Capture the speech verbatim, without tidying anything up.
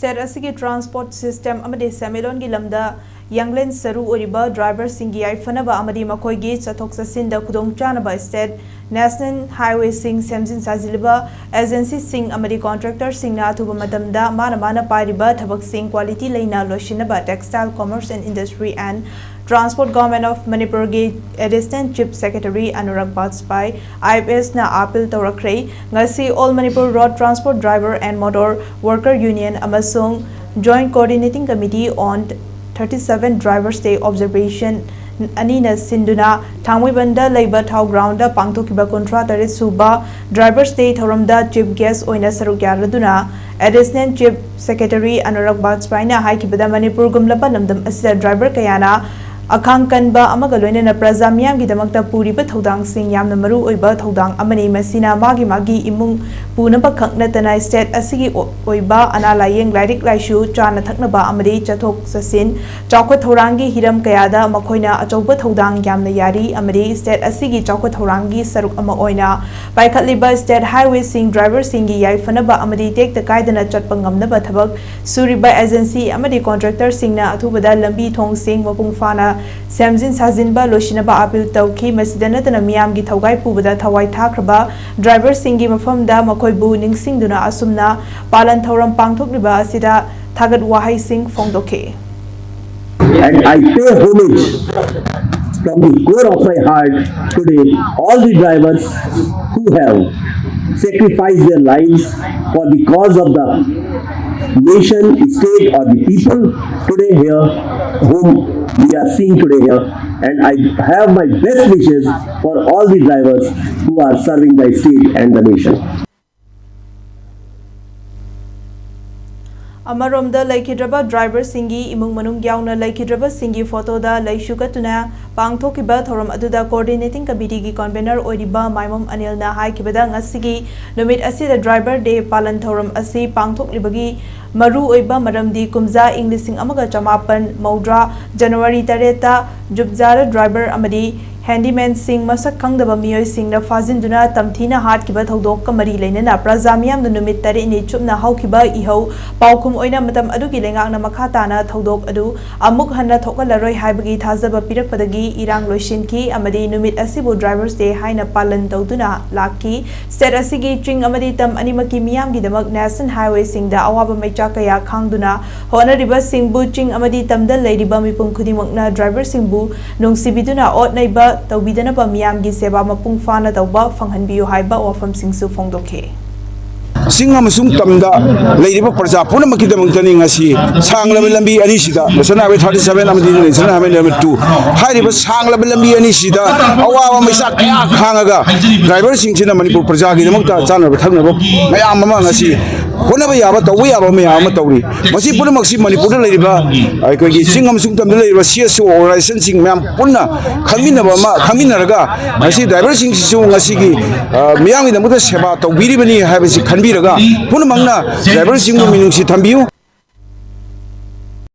State ꯑꯁꯤꯒꯤ transport system ꯑꯃꯗꯤ ꯁꯦꯟꯃꯤꯠꯂꯣꯟꯒꯤ ꯂꯝꯗ ꯌꯥꯡꯂꯦꯟ ꯁꯔꯨ ꯑꯣꯏꯔꯤꯕ ꯗ꯭ꯔꯥꯏꯚꯔꯁꯤꯡꯒꯤ ꯌꯥꯏꯐꯅꯕ ꯑꯃꯗꯤ ꯃꯈꯣꯏꯒꯤ ꯆꯠꯊꯣꯛ ꯆꯠꯁꯤꯟꯗ ꯈꯨꯗꯣꯡꯆꯥꯅꯕ ꯁ꯭ꯇꯦꯠ ꯅꯦꯁꯅꯦꯜ ꯍꯥꯏꯋꯦꯁꯤꯡ ꯁꯦꯝꯖꯤꯟ ꯁꯥꯖꯤꯜꯂꯤꯕ ꯑꯦꯖꯦꯟꯁꯤꯁꯤꯡ ꯑꯃꯗꯤ ꯀꯣꯟꯇ꯭ꯔꯦꯛꯇꯔꯁꯤꯡꯅ ꯑꯊꯨꯕ ꯃꯇꯝꯗ ꯃꯥꯅ ꯃꯥꯅ ꯄꯥꯏꯔꯤꯕ ꯊꯕꯛꯁꯤꯡ ꯀ꯭ꯋꯥꯂꯤꯇꯤ ꯂꯩꯅ ꯂꯣꯏꯁꯤꯟꯅꯕ Textile, Commerce and Industry and Transport, Government of ꯃꯅꯤꯄꯨꯔꯒꯤ ꯑꯦꯗꯤꯁꯅꯦꯜ ꯆꯤꯐ ꯁꯦꯀ꯭ꯔꯦꯇꯔꯤ ꯑꯅꯨꯔꯥꯒ ꯕꯥꯖꯄꯥꯏ, ꯑꯥꯏ ꯑꯦꯐ ꯑꯦꯁꯅ ꯑꯥꯄꯤꯜ ꯇꯧꯔꯛꯈ꯭ꯔꯦ꯫ ꯉꯁꯤ All Manipur Road Transport Driver and Motor Worker Union ꯑꯃꯁꯨꯡ Joint Coordinating Committee on thirty seven Drivers Day Observation ꯑꯅꯤꯅ ꯁꯤꯟꯗꯨꯅ ꯊꯥꯡꯃꯩꯕꯟꯗ ꯂꯩꯕ ꯊꯥꯎ ground ꯄꯥꯡꯊꯣꯛꯈꯤꯕ ꯀꯨꯟꯊ꯭ꯔꯥ ꯇꯔꯦꯠ ꯁꯨꯕ Drivers Day ꯊꯧꯔꯝꯗ ꯆꯤꯐ ꯒꯦꯁ ꯑꯣꯏꯅ ꯁꯔꯨꯛ ꯌꯥꯔꯗꯨꯅ ꯑꯦꯗꯤꯁꯅꯦꯜ ꯆꯤꯐ ꯁꯦꯀ꯭ꯔꯦꯇꯔꯤ ꯑꯅꯨꯔꯥꯒ ꯕꯥꯖꯄꯥꯏꯅ ꯍꯥꯏꯈꯤꯕꯗ ꯃꯅꯤꯄꯨꯔꯒꯨꯝꯂꯕ ꯂꯝꯗꯝ ꯑꯁꯤꯗ ꯗ꯭ꯔꯥꯏꯚꯔ ꯀꯌꯥꯅ ꯑꯈꯥꯡ ꯀꯟꯕ ꯑꯃꯒ ꯂꯣꯏꯅꯅ ꯄ꯭ꯔꯖꯥ ꯃꯤꯌꯥꯝꯒꯤꯗꯃꯛꯇ ꯄꯨꯔꯤꯕ ꯊꯧꯗꯥꯡꯁꯤꯡ ꯌꯥꯝꯅ ꯃꯔꯨ ꯑꯣꯏꯕ ꯊꯧꯗꯥꯡ ꯑꯃꯅꯤ꯫ ꯃꯁꯤꯅ ꯃꯥꯒꯤ ꯃꯥꯒꯤ ꯏꯃꯨꯡ ꯄꯨꯅꯕ ꯈꯛ ꯅꯠꯇꯅ ꯁ꯭ꯇꯦꯠ ꯑꯁꯤꯒꯤ ꯑꯣꯏꯕ ꯑꯅꯥ ꯂꯥꯌꯦꯡ, ꯂꯥꯏꯔꯤꯛ ꯂꯥꯏꯁꯨ, ꯆꯥꯅ ꯊꯛꯅꯕ ꯑꯃꯗꯤ ꯆꯠꯊꯣꯛ ꯆꯠꯁꯤꯟ, ꯆꯥꯎꯈꯠ ꯊꯧꯔꯥꯡꯒꯤ ꯍꯤꯔꯝ ꯀꯌꯥꯗ ꯃꯈꯣꯏꯅ ꯑꯆꯧꯕ ꯊꯧꯗꯥꯡ ꯌꯥꯝꯅ ꯌꯥꯔꯤ ꯑꯃꯗꯤ ꯁ꯭ꯇꯦꯠ ꯑꯁꯤꯒꯤ ꯆꯥꯎꯈꯠ ꯊꯧꯔꯥꯡꯒꯤ ꯁꯔꯨꯛ ꯑꯃ ꯑꯣꯏꯅ ꯄꯥꯏꯈꯠꯂꯤꯕ ꯁ꯭ꯇꯦꯠ ꯍꯥꯏꯋꯦꯁꯤꯡ ꯗ꯭ꯔꯥꯏꯚꯔꯁꯤꯡꯒꯤ ꯌꯥꯏꯐꯅꯕ ꯑꯃꯗꯤ ꯇꯦꯛꯇ ꯀꯥꯏꯗꯅ ꯆꯠꯄ ꯉꯝꯅꯕ ꯊꯕꯛ ꯁꯨꯔꯤꯕ ꯑꯦꯖꯦꯟꯁꯤ ꯑꯃꯗꯤ ꯀꯣꯟꯇ꯭ꯔꯦꯛꯇꯔꯁꯤꯡꯅ ꯑꯊꯨꯕꯗ ꯂꯝꯕꯤ ꯊꯣꯡꯁꯤꯡ ꯃꯄꯨꯡ ꯐꯥꯅ ꯁꯦꯝꯖꯤꯟ ꯁꯥꯖꯤꯟꯕ ꯂꯣꯏꯁꯤꯟꯅꯕ ꯑꯥꯄꯤꯜ ꯇꯧꯈꯤ꯫ ꯃꯁꯤꯗ ꯅꯠꯇꯅ ꯃꯤꯌꯥꯝꯒꯤ ꯊꯧꯒꯥꯏ ꯄꯨꯕꯗ ꯊꯋꯥꯏ ꯊꯥꯈ꯭ꯔꯕ ꯗ꯭ꯔꯥꯏꯚꯔꯁꯤꯡꯒꯤ ꯃꯐꯝꯗ ꯃꯈꯣꯏꯕꯨ ꯅꯤꯡꯁꯤꯡꯗꯨꯅ ꯑꯁꯨꯝꯅ ꯄꯥꯂꯟ ꯊꯧꯔꯝ ꯄꯥꯡꯊꯣꯛꯂꯤꯕ ꯑꯁꯤꯗ ꯊꯥꯒꯠ ꯋꯥꯍꯩꯁꯤꯡ ꯐꯣꯡꯗꯣꯛꯈꯤ꯫ And I pay homage from the core of my heart today all the drivers who have sacrificed their lives for the cause of the nation, state or the people today here, whom we are seeing today here. And I have my best wishes for all the drivers who are serving the state and the nation. ꯑꯃꯔꯣꯝꯗ ꯂꯩꯈꯤꯗ꯭ꯔꯕ ꯗ꯭ꯔꯥꯏꯚꯔꯁꯤꯡꯒꯤ ꯏꯃꯨꯡ ꯃꯅꯨꯡ ꯌꯥꯎꯅ ꯂꯩꯈꯤꯗ꯭ꯔꯕꯁꯤꯡꯒꯤ ꯐꯣꯇꯣꯗ ꯂꯩꯁꯨ ꯀꯠꯇꯨꯅ ꯄꯥꯡꯊꯣꯛꯈꯤꯕ ꯊꯧꯔꯝ ꯑꯗꯨꯗ ꯀꯣꯑꯣꯔꯗꯤꯅꯦꯇꯤꯡ ꯀꯃꯤꯇꯤꯒꯤ ꯀꯟꯚꯦꯅꯔ ꯑꯣꯏꯔꯤꯕ ꯃꯥꯏꯃꯝ ꯑꯅꯤꯜꯅ ꯍꯥꯏꯈꯤꯕꯗ ꯉꯁꯤꯒꯤ ꯅꯨꯃꯤꯠ ꯑꯁꯤꯗ ꯗ꯭ꯔꯥꯏꯚꯔ ꯗꯦ ꯄꯥꯂꯟ ꯊꯧꯔꯝ ꯑꯁꯤ ꯄꯥꯡꯊꯣꯛꯂꯤꯕꯒꯤ ꯃꯔꯨ ꯑꯣꯏꯕ ꯃꯔꯝꯗꯤ ꯀꯨꯝꯖꯥ ꯏꯪ ꯂꯤꯁꯤꯡ ꯑꯃꯒ ꯆꯃꯥꯄꯟ ꯃꯧꯗ꯭ꯔꯥ ꯖꯅꯋꯥꯔꯤ ꯇꯔꯦꯠꯇ ꯖꯨꯕꯖꯥꯔ ꯗ꯭ꯔꯥꯏꯚꯔ ꯑꯃꯗꯤ ꯍꯦꯟꯗꯤꯃꯦꯟꯁꯤꯡ ꯃꯁꯛ ꯈꯪꯗꯕ ꯃꯤꯑꯣꯏꯁꯤꯡꯅ ꯐꯥꯖꯤꯟꯗꯨꯅ ꯇꯝꯊꯤꯅ ꯍꯥꯠꯈꯤꯕ ꯊꯧꯗꯣꯛꯀ ꯃꯔꯤ ꯂꯩꯅꯅ ꯄ꯭ꯔꯖꯥ ꯃꯤꯌꯥꯝꯅ ꯅꯨꯃꯤꯠ ꯇꯔꯦꯠꯅꯤ ꯆꯨꯞꯅ ꯍꯧꯈꯤꯕ ꯏꯍꯧ ꯄꯥꯎꯈꯨꯝ ꯑꯣꯏꯅ ꯃꯇꯝ ꯑꯗꯨꯒꯤ ꯂꯩꯉꯥꯛꯅ ꯃꯈꯥ ꯇꯥꯅ ꯊꯧꯗꯣꯛ ꯑꯗꯨ ꯑꯃꯨꯛ ꯍꯟꯅ ꯊꯣꯛꯍꯜꯂꯔꯣꯏ ꯍꯥꯏꯕꯒꯤ ꯊꯥꯖꯕ ꯄꯤꯔꯛꯄꯗꯒꯤ ꯏꯔꯥꯡ ꯂꯣꯏꯁꯤꯟꯈꯤ ꯑꯃꯗꯤ ꯅꯨꯃꯤꯠ ꯑꯁꯤꯕꯨ Drivers Day ꯍꯥꯏꯅ ꯄꯥꯂꯟ ꯇꯧꯗꯨꯅ ꯂꯥꯛꯈꯤ꯫ State ꯑꯁꯤꯒꯤ ꯆꯤꯡ ꯑꯃꯗꯤ ꯇꯝ ꯑꯅꯤꯃꯛꯀꯤ ꯃꯤꯌꯥꯝꯒꯤꯗꯃꯛ National Highwayꯁꯤꯡꯗ ꯑꯋꯥꯕ ꯃꯩꯆꯥꯛ ꯀꯌꯥ ꯈꯥꯡꯗꯨꯅ ꯍꯣꯠꯅꯔꯤꯕꯁꯤꯡꯕꯨ ꯆꯤꯡ ꯑꯃꯗꯤ ꯇꯝꯗ ꯂꯩꯔꯤꯕ ꯃꯤꯄꯨꯝ ꯈꯨꯗꯤꯡꯃꯛꯅ Driverꯁꯤꯡꯕꯨ ꯅꯨꯡꯁꯤꯕꯤꯗꯨꯅ ꯑꯣꯠ ꯅꯩꯕ ꯇꯧꯕꯤꯗꯅꯕ ꯃꯤꯌꯥꯝꯒꯤ ꯁꯦꯕꯥ ꯃꯄꯨꯡ ꯐꯥꯅ ꯇꯧꯕ ꯐꯪꯍꯟꯕꯤꯌꯨ ꯍꯥꯏꯕ ꯋꯥꯐꯝꯁꯤꯡꯁꯨ ꯐꯣꯡꯗꯣꯛꯈꯤ꯫ ꯆꯤꯡ ꯑꯃꯁꯨꯡ ꯇꯝꯗ ꯂꯩꯔꯤꯕ ꯄ꯭ꯔꯖꯥ ꯄꯨꯝꯅꯃꯛꯀꯤꯗꯃꯛꯇꯅꯤ ꯉꯁꯤ ꯁꯥꯡꯂꯕ ꯂꯝꯕꯤ ꯑꯅꯤꯁꯤꯗ National Highway thirty seven ꯑꯃꯗꯤ National Highway number two ꯍꯥꯏꯔꯤꯕ ꯁꯥꯡꯂꯕ ꯂꯝꯕꯤ ꯑꯅꯤꯁꯤꯗ ꯑꯋꯥꯕ ꯃꯩꯆꯥꯛ ꯀꯌꯥ ꯈꯥꯡꯉꯒ Driverꯁꯤꯡꯁꯤꯅ ꯃꯅꯤꯄꯨꯔ ꯄ꯭ꯔꯖꯥꯒꯤꯗꯃꯛꯇ ꯆꯥꯅꯕ ꯊꯛꯅꯕ ꯃꯌꯥꯝ ꯑꯃ ꯉꯁꯤ ꯍꯣꯠꯅꯕ ꯌꯥꯕ ꯇꯧꯕ ꯌꯥꯕ ꯃꯌꯥꯝ ꯑꯃ ꯇꯧꯔꯤ꯫ ꯃꯁꯤ ꯄꯨꯝꯅꯃꯛꯁꯤ ꯃꯅꯤꯄꯨꯔꯗ ꯂꯩꯔꯤꯕ ꯑꯩꯈꯣꯏꯒꯤ ꯆꯤꯡ ꯑꯃꯁꯨꯡ ꯇꯝꯗ ꯂꯩꯔꯤꯕ CSO organizationꯁꯤꯡ ꯃꯌꯥꯝ ꯄꯨꯟꯅ ꯈꯪꯃꯤꯟꯅꯕ ꯑꯃ ꯈꯪꯃꯤꯟꯅꯔꯒ ꯉꯁꯤ Driverꯁꯤꯡꯁꯤꯁꯨ ꯉꯁꯤꯒꯤ ꯃꯤꯌꯥꯝꯒꯤꯗꯃꯛꯇ ꯁꯦꯕꯥ ꯇꯧꯕꯤꯔꯤꯕꯅꯤ ꯍꯥꯏꯕꯁꯤ ꯈꯟꯕꯤꯔꯒ ꯄꯨꯝꯅꯃꯛꯅ Driverꯁꯤꯡꯕꯨ ꯃꯤꯅꯨꯡꯁꯤ ꯊꯝꯕꯤꯌꯨ꯫